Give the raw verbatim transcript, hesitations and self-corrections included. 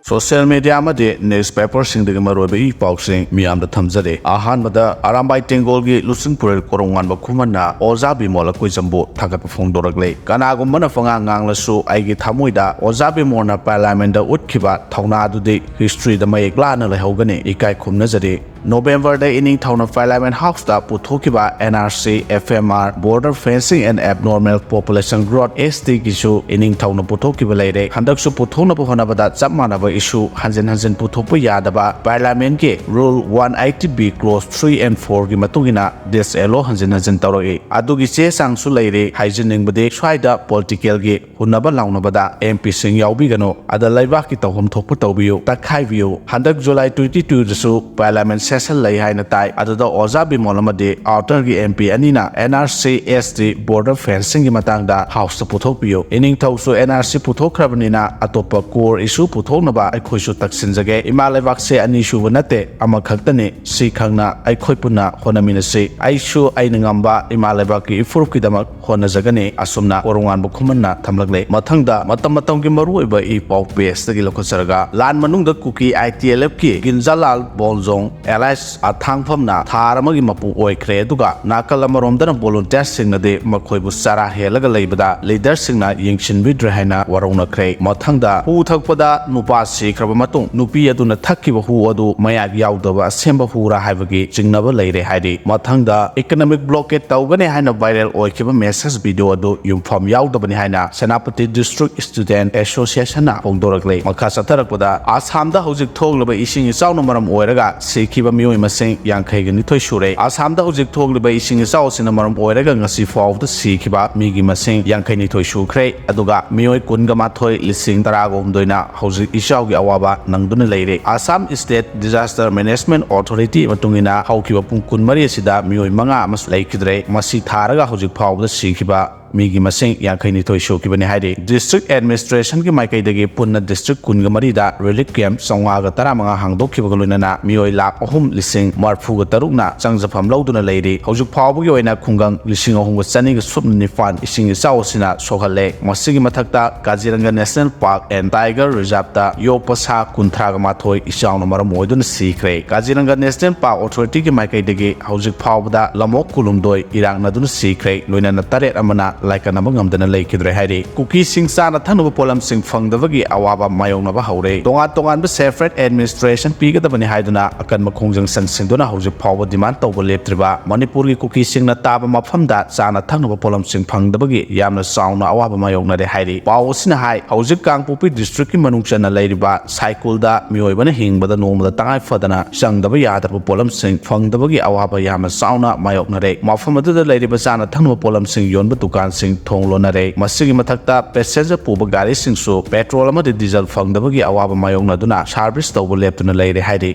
Social media ꯑꯃꯗꯤ news ꯄꯦꯄꯔꯁꯤꯡꯗꯒꯤ ꯃꯔꯨꯑꯣꯏꯕ E ꯄꯥꯎꯁꯤꯡ ꯃꯤꯌꯥꯝꯗ ꯊꯝꯖꯔꯤ꯫ ꯑꯍꯥꯟꯕꯗ ꯑꯔꯥꯝꯕꯥꯏ ꯇꯦꯡꯒꯣꯜꯒꯤ ꯂꯨꯆꯤꯡꯄꯨꯔꯦꯜ ꯀꯣꯔꯧꯉꯥꯟꯕ ꯈꯨꯃꯟꯅ ꯑꯣꯖꯥ ꯕꯤꯃꯣꯜ ꯑꯀꯣꯏꯖꯝꯕꯨ ꯊꯥꯒꯠꯄ ꯐꯣꯡꯗꯣꯔꯛꯂꯦ꯫ "ꯀꯅꯥꯒꯨꯝꯕꯅ ꯄꯉꯥꯡ ꯉꯥꯡꯂꯁꯨ ꯑꯩꯒꯤ ꯊꯃꯣꯏꯗ ꯑꯣꯖꯥ ꯕꯤꯃꯣꯜꯅ ꯄꯥꯔꯂꯤꯌꯥꯃꯦꯟꯗ ꯎꯠꯈꯤꯕ ꯊꯧꯅꯥ ꯑꯗꯨꯗꯤ ꯍꯤꯁꯇ꯭ꯔꯤꯗ ꯃꯌꯦꯛ ꯂꯥꯅ ꯂꯩꯍꯧꯒꯅꯤ꯫ ꯏꯀꯥꯏ ꯈꯨꯝꯅꯖꯔꯤ"꯫ ꯅꯣꯕꯦꯝꯕꯔꯗ ꯏꯅꯤꯡꯊꯧꯅ parliament ꯍꯥꯎꯁꯇ ꯄꯨꯊꯣꯛꯈꯤꯕ N R C, F M R, Border Fencing and Abnormal Population Growth, S T ꯒꯤꯁꯨ ꯏꯅꯤꯡꯊꯧꯅ ꯄꯨꯊꯣꯛꯈꯤꯕ ꯂꯩꯔꯦ꯫ ꯍꯟꯗꯛꯁꯨ ꯄꯨꯊꯣꯛꯅꯕ ꯍꯣꯠꯅꯕꯗ ꯆꯞ ꯃꯥꯟꯅꯕ ꯏꯁꯨ ꯍꯟꯖꯤꯟ ꯍꯟꯖꯤꯟ ꯄꯨꯊꯣꯛꯄ ꯌꯥꯗꯕ, ꯄꯥꯔꯂꯤꯌꯥꯃꯦꯟꯒꯤ Rule one eighty B clause three and four ꯒꯤ ꯃꯇꯨꯡ ꯏꯟꯅ disallow ꯍꯟꯖꯤꯟ ꯍꯟꯖꯤꯟ ꯇꯧꯔꯛꯏ꯫ ꯑꯗꯨꯒꯤ ꯆꯦ ꯆꯥꯡꯁꯨ ꯂꯩꯔꯤ꯫ ꯍꯥꯏꯖꯅꯤꯡꯕꯗꯤ, ꯁ꯭ꯋꯥꯏꯗ ꯄꯣꯂꯤꯇꯤꯀꯦꯜꯒꯤ ꯍꯨꯟꯅꯕ ꯂꯥꯎꯅꯕꯗ M P ꯁꯤꯡ ꯌꯥꯎꯕꯤꯒꯅꯨ꯫ ꯑꯗ ꯂꯩꯕꯥꯛꯀꯤ ꯇꯧꯐꯝ ꯊꯣꯛꯄ ꯇꯧꯕꯤꯌꯨ, ꯇꯛꯈꯥꯏꯕꯤꯌꯨ꯫ ꯍꯟꯗꯛ July twenty two ꯗꯁꯨ ꯄꯥꯔꯂꯤꯌꯥꯃꯦꯟ ꯁꯦꯁꯟ ꯂꯩ ꯍꯥꯏꯅ ꯇꯥꯏ꯫ ꯑꯗꯨꯗ ꯑꯣꯖꯥ ꯕꯤꯃꯣꯜ ꯑꯃꯗꯤ ꯑꯥꯎꯇꯔꯒꯤ M P ꯑꯅꯤꯅ N R C, S T, Border Fencing ꯒꯤ ꯃꯇꯥꯡꯗ ꯍꯥꯎꯁꯇ ꯄꯨꯊꯣꯛꯄꯤꯌꯨ꯫ ꯏꯅꯤꯡꯊꯧꯁꯨ N R C ꯄꯨꯊꯣꯛꯈ꯭ꯔꯕꯅꯤꯅ ꯑꯇꯣꯞꯄ core issue ꯄꯨꯊꯣꯛꯅꯕ ꯑꯩꯈꯣꯏꯁꯨ ꯇꯛꯁꯤꯟꯖꯒꯦ꯫ ꯏꯃꯥ ꯂꯩꯕꯥꯛꯁꯦ ꯑꯅꯤꯁꯨꯕ ꯅꯠꯇꯦ, ꯑꯃꯈꯛꯇꯅꯤ꯫ ꯁꯤ ꯈꯪꯅ ꯑꯩꯈꯣꯏ ꯄꯨꯟꯅ ꯍꯣꯠꯅꯃꯤꯟꯅꯁꯤ꯫ ꯑꯩꯁꯨ ꯑꯩꯅ ꯉꯝꯕ ꯏꯃꯥ ꯂꯩꯕꯥꯛꯀꯤ ꯏꯐꯨꯔꯨꯞꯀꯤꯗꯃꯛ ꯍꯣꯠꯅꯖꯒꯅꯤ꯫ ꯑꯁꯨꯝꯅ ꯀꯣꯔꯧꯉꯥꯟꯕ ꯈꯨꯃꯟꯅ ꯊꯝꯂꯛꯂꯦ꯫ ꯃꯊꯪꯗ ꯃꯇꯝ ꯃꯇꯝꯒꯤ ꯃꯔꯨꯑꯣꯏꯕ ꯏ ꯄꯥꯎ pageꯇꯒꯤ ꯂꯧꯈꯠꯆꯔꯒ, ꯂꯥꯟ ꯃꯅꯨꯡꯗ ꯀꯨꯀꯤ I T L F ꯀꯤ ꯒꯤꯟꯖꯥꯂꯥꯜ ꯕꯣꯟꯖꯣꯡ alias ꯑꯊꯥꯡꯐꯝꯅ ꯊꯥ ꯑꯃꯒꯤ ꯃꯄꯨ ꯑꯣꯏꯈ꯭ꯔꯦ꯫ ꯑꯗꯨꯒ ꯅꯥꯀꯜ ꯑꯃꯔꯣꯝꯗꯅ volunteerꯁꯤꯡꯅꯗꯤ ꯃꯈꯣꯏꯕꯨ ꯆꯔꯥ ꯍꯦꯜꯂꯒ ꯂꯩꯕꯗ leaderꯁꯤꯡꯅ ꯌꯦꯡꯁꯤꯟꯕꯤꯗ꯭ꯔꯦ ꯍꯥꯏꯅ ꯋꯥꯔꯧꯅꯈ꯭ꯔꯦ꯫ ꯃꯊꯪꯗ ꯍꯨ ꯊꯛꯄꯗ ꯅꯨꯄꯥ ꯁꯤꯈ꯭ꯔꯕ ꯃꯇꯨꯡ ꯅꯨꯄꯤ ꯑꯗꯨꯅ ꯊꯛꯈꯤꯕ ꯍꯨ ꯑꯗꯨ ꯃꯌꯥꯛ ꯌꯥꯎꯗꯕ ꯑꯁꯦꯝꯕ ꯍꯨꯔꯥ ꯍꯥꯏꯕꯒꯤ ꯆꯤꯡꯅꯕ ꯂꯩꯔꯦ ꯍꯥꯏꯔꯤ꯫ ꯃꯊꯪꯗ economic blockade ꯇꯧꯒꯅꯤ ꯍꯥꯏꯅ viral ꯑꯣꯏꯈꯤꯕ message video ꯑꯗꯨ ꯌꯨꯝꯐꯝ ꯌꯥꯎꯗꯕꯅꯤ ꯍꯥꯏꯅ ꯁꯦꯅꯥꯄꯇꯤ District Student Associationꯅ ꯐꯣꯡꯗꯣꯔꯛꯂꯦ꯫ ꯃꯈꯥ ꯆꯠꯊꯔꯛꯄꯗ, ꯑꯁꯥꯝꯗ ꯍꯧꯖꯤꯛ ꯊꯣꯛꯂꯤꯕ ꯏꯁꯤꯡ ꯏꯆꯥꯎꯅ ꯃꯔꯝ ꯑꯣꯏꯔꯒ ꯁꯤꯈꯤꯕ ꯃꯤꯑꯣꯏ ꯃꯁꯤꯡ ꯌꯥꯡꯈꯩꯒ ꯅꯤꯊꯣꯏ ꯁꯨꯔꯦ꯫ ꯑꯁꯥꯝꯗ ꯍꯧꯖꯤꯛ ꯊꯣꯛꯂꯤꯕ ꯏꯁꯤꯡ ꯏꯆꯥꯎ ꯑꯁꯤꯅ ꯃꯔꯝ ꯑꯣꯏꯔꯒ ꯉꯁꯤ ꯐꯥꯎꯕꯗ ꯁꯤꯈꯤꯕ ꯃꯤꯒꯤ ꯃꯁꯤꯡ ꯌꯥꯡꯈꯩ ꯅꯤꯊꯣꯏ ꯁꯨꯈ꯭ꯔꯦ꯫ ꯑꯗꯨꯒ ꯃꯤꯑꯣꯏ ꯀꯨꯟꯒ ꯃꯥꯊꯣꯏ ꯂꯤꯁꯤꯡ ꯇꯔꯥꯒ ꯍꯨꯝꯗꯣꯏꯅ ꯍꯧꯖꯤꯛ ꯏꯆꯥꯎꯒꯤ ꯑꯋꯥꯕ ꯅꯪꯗꯨꯅ ꯂꯩꯔꯦ꯫ Assam State Disaster Management Authority ꯃꯇꯨꯡ ꯏꯟꯅ ꯍꯧꯈꯤꯕ ꯄꯨꯡ ꯀꯨꯟꯃꯔꯤ ꯑꯁꯤꯗ ꯃꯤꯑꯣꯏ ꯃꯉꯥ ꯑꯃꯁꯨ ꯂꯩꯈꯤꯗ꯭ꯔꯦ꯫ ꯃꯁꯤ ꯊꯥꯔꯒ ꯍꯧꯖꯤꯛ ꯐꯥꯎꯕꯗ ꯁꯤꯈꯤꯕ ꯃꯤꯒꯤ ꯃꯁꯤꯡ ꯌꯥꯡꯈꯩ ꯅꯤꯊꯣꯏ ꯁꯨꯈꯤꯕꯅꯤ ꯍꯥꯏꯔꯤ꯫ District Administration ꯒꯤ ꯃꯥꯏꯀꯩꯗꯒꯤ ꯄꯨꯟꯅ district ꯀꯨꯟꯒ ꯃꯔꯤꯗ relief camp ꯆꯥꯝꯃꯉꯥꯒ ꯇꯔꯥꯃꯉꯥ ꯍꯥꯡꯗꯣꯛꯈꯤꯕꯒ ꯂꯣꯏꯅꯅ ꯃꯤꯑꯣꯏ ꯂꯥꯈ ꯑꯍꯨꯝ ꯂꯤꯁꯤꯡ ꯃꯔꯤꯐꯨꯒ ꯇꯔꯨꯛꯅ ꯆꯪꯖꯐꯝ ꯂꯧꯗꯨꯅ ꯂꯩꯔꯤ꯫ ꯍꯧꯖꯤꯛ ꯐꯥꯎꯕꯒꯤ ꯑꯣꯏꯅ ꯈꯨꯡꯒꯪ ꯂꯤꯁꯤꯡ ꯑꯍꯨꯝꯒ ꯆꯅꯤꯒ ꯁꯨꯞꯅ ꯅꯤꯄꯥꯟ ꯏꯁꯤꯡ ꯏꯆꯥꯎ ꯑꯁꯤꯅ ꯁꯣꯛꯍꯜꯂꯦ꯫ ꯃꯁꯤꯒꯤ ꯃꯊꯛꯇ ꯀꯥꯖꯤꯔꯪꯒ National Park and Tiger Reserve ꯇ ꯌꯣꯛꯄ ꯁꯥ ꯀꯨꯟꯊ꯭ꯔꯥꯒ ꯃꯥꯊꯣꯏ ꯏꯆꯥꯎꯅ ꯃꯔꯝ ꯑꯣꯏꯗꯨꯅ ꯁꯤꯈ꯭ꯔꯦ꯫ ꯀꯥꯖꯤꯔꯪꯒ National Park Authority ꯒꯤ ꯃꯥꯏꯀꯩꯗꯒꯤ ꯍꯧꯖꯤꯛ ꯐꯥꯎꯕꯗ ꯂꯝꯑꯣꯛ ꯀꯨꯟꯍꯨꯝꯗꯣꯏ ꯏꯔꯥꯛꯅꯗꯨꯅ ꯁꯤꯈ꯭ꯔꯦ, ꯂꯣꯏꯅꯅ ꯇꯔꯦꯠ ꯑꯃꯅ ꯂꯥꯏꯀꯠꯅꯕ ꯉꯝꯗꯅ ꯂꯩꯈꯤꯗ꯭ꯔꯦ ꯍꯥꯏꯔꯤ꯫ ꯀꯨꯀꯤꯁꯤꯡ ꯆꯥꯅ ꯊꯛꯅꯕ ꯄꯣꯠꯂꯝꯁꯤꯡ ꯐꯪꯗꯕꯒꯤ ꯑꯋꯥꯕ ꯃꯥꯌꯣꯛꯅꯕ ꯍꯧꯔꯦ꯫ ꯇꯣꯉꯥꯟ ꯇꯣꯉꯥꯟꯕ separate administration ꯄꯤꯒꯗꯕꯅꯤ ꯍꯥꯏꯗꯨꯅ ꯑꯀꯟꯕ ꯈꯣꯡꯖꯪ ꯆꯪꯁꯤꯟꯗꯨꯅ ꯍꯧꯖꯤꯛ ꯐꯥꯎꯕ demand ꯇꯧꯕ ꯂꯦꯞꯇ꯭ꯔꯤꯕ ꯃꯅꯤꯄꯨꯔꯒꯤ ꯀꯨꯀꯤꯁꯤꯡꯅ ꯇꯥꯕ ꯃꯐꯝꯗ ꯆꯥꯅ ꯊꯛꯅꯕ ꯄꯣꯠꯂꯝꯁꯤꯡ ꯐꯪꯗꯕꯒꯤ ꯌꯥꯝꯅ ꯆꯥꯎꯅ ꯑꯋꯥꯕ ꯃꯥꯌꯣꯛꯅꯔꯦ ꯍꯥꯏꯔꯤ꯫ ꯄꯥꯎ ꯑꯁꯤꯅ ꯍꯥꯏ, ꯍꯧꯖꯤꯛ ꯀꯥꯡꯄꯣꯛꯄꯤ district ꯀꯤ ꯃꯅꯨꯡ ꯆꯟꯅ ꯂꯩꯔꯤꯕ ꯁꯥꯏꯀꯨꯜꯗ ꯃꯤꯑꯣꯏꯕꯅ ꯍꯤꯡꯕꯗ ꯅꯣꯡꯃꯗ ꯇꯉꯥꯏ ꯐꯗꯅ ꯆꯪꯗꯕ ꯌꯥꯗ꯭ꯔꯕ ꯄꯣꯠꯂꯝꯁꯤꯡ ꯐꯪꯗꯕꯒꯤ ꯑꯋꯥꯕ ꯌꯥꯝꯅ ꯆꯥꯎꯅ ꯃꯥꯌꯣꯛꯅꯔꯦ꯫ ꯃꯐꯝ ꯑꯗꯨꯗ ꯂꯩꯔꯤꯕ ꯆꯥꯅ ꯊꯛꯅꯕ ꯄꯣꯠꯂꯝꯁꯤꯡ ꯌꯣꯟꯕ ꯗꯨꯀꯥꯟꯁꯤꯡ ꯊꯣꯡ ꯂꯣꯟꯅꯔꯦ꯫ ꯃꯁꯤꯒꯤ ꯃꯊꯛꯇ passenger ꯄꯨꯕ ꯒꯥꯔꯤꯁꯤꯡꯁꯨ petrol ꯑꯃꯗꯤ diesel ꯐꯪꯗꯕꯒꯤ ꯑꯋꯥꯕ ꯃꯥꯌꯣꯛꯅꯗꯨꯅ service ꯇꯧꯕ ꯂꯦꯞꯇꯨꯅ ꯂꯩꯔꯦ ꯍꯥꯏꯔꯤ꯫